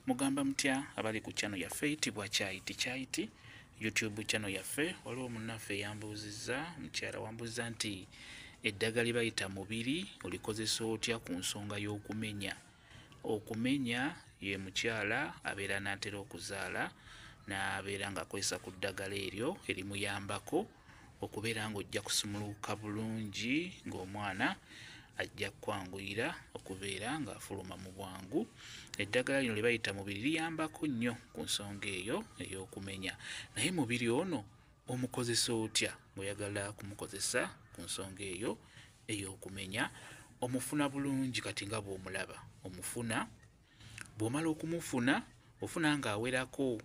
Mugamba mutya abali ku channel yaffe eyitibwa Kyayiti Kyayiti YouTube channel yaffe. Waliwo munnaffe eyambuuzizza, mukyala wambuuzizza nti eddagala lye bayita mubiri olikozesa otya ku nsonga y'okumenya. Okumenya ye mukyala abeera anaatera okuzaala n'abeera ng'akozesa ku ddagala eryo erimuyambako okubeera ng'ojja kusumulukuka bulungi ng'omwana ajja kukwanguyira okubeera ng'afuluma mu bwangu. Eddagala lino lye bayita mubiri liyambako nnyo ku nsonga eyo ey'okumenya. Naye mubiri ono omukozesa otya ng'oyagala kumukozesa ku nsonga eyo ey'okumenya? Omufuna bulungi kati nga bw'omulaba omufuna. Bw'omala okumufuna ofuna ng'awerako,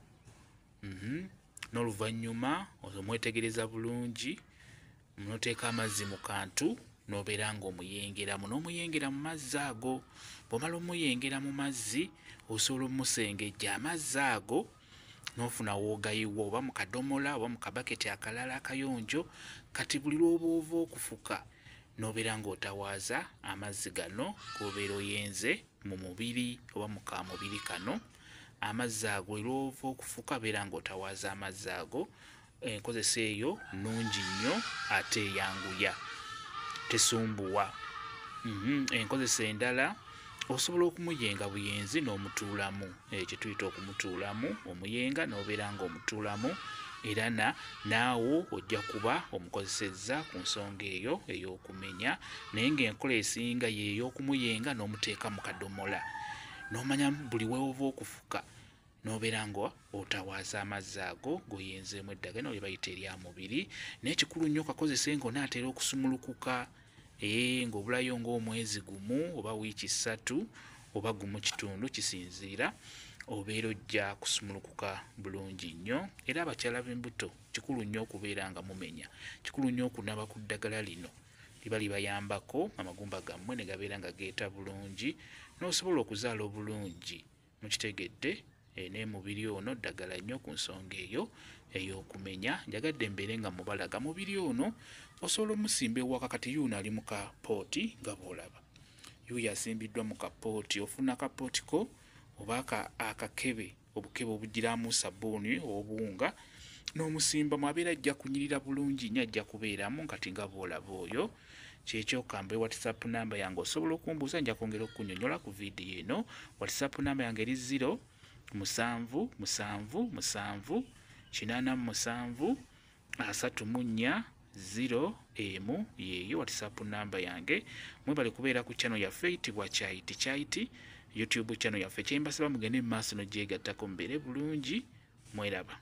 n'oluvannyuma omwetegereza bulungi, n'oteeka amazzi mu kantu n'obeera ng'omuyengeramu, n'omuyengera mu mazzi ago. Bw'omala omuyengera mu mazzi osobola omusengejja amazzi ago n'ofuna w'ogayiwa oba mu kadomola oba mu kabaketi akalala akayonjo. Kati buli lw'oba ova okufuka n'obeera ng'otawaaza amazzi gano g'obeera oyenze mu mubiri oba mu kamubiri kano. Amazzi ago buli lw'ova okufuka beera ng'otawaaza amazzi ago. Enkozesa eyo nnungi nnyo ate eyanguya, tesumbuwa. Enkozesa endala osobola okumuyenga buyenzi n'omutuulamu, kye tuyita okumutuulamu, omuyenga n'obeera ng'omutuulamu era naawo ojja kuba omukozesezza ku nsonga eyo ey'okumenya. Naye ng'enkola esinga ye ey'okumuyenga n'omuteeka mu kadomola n'omanya buli weewova okufuka n'obeera nga otawaaza amazzi ago g'oyenzeemu eddagala lye bayita erya mubiri. Naye kikulu nnyo okakozese ng'onaatera okusumulukuka, ng'obulayo ng'omwezi gumu oba wiiki 3 oba 1.5, kisinziira, obeera ojja kusumulukuka bulungi nnyo. Era abakyala b'embuto kikulu nnyo okubeera nga mumenya, kikulu nnyo okunaaba ku ddagala lino, liba libayambako amagumba gammwe ne gabeera nga geeta bulungi n'osobola okuzaala obulungi. Mukitegedde? Naye mubiri ono ddagala nnyo ku nsonga eyo ey'okumenya. Njagadde mbeere nga mubalaga mubiri ono osobola omusimba ewaka. Kati yuuno ali mu kapooti nga bw'olaba, yuuyo asimbiddwa mu kapooti. Ofuna kapooti ko oba akakebe, obukebe obugiramu sabbuuni obuwunga, n'omusimbamu, abeera ajja kunyirira bulungi nnyo, ajja kubeeramu kati nga bw'olaba oyo. Kyekyo kambe WhatsApp namba yange, osobola okumbuuza, nja kwongera okukunnyonnyola ku vidiyo eno. WhatsApp namba yange eri 0777 8734 01, yeeyo WhatsApp namba yange. Mwebale kubeera ku channel yaffe eyitibwa Kyayiti Kyayiti YouTube channel yaffe. Kyembasaba mugende mu maaso nogyegattako, mubeere bulungi, mweraba.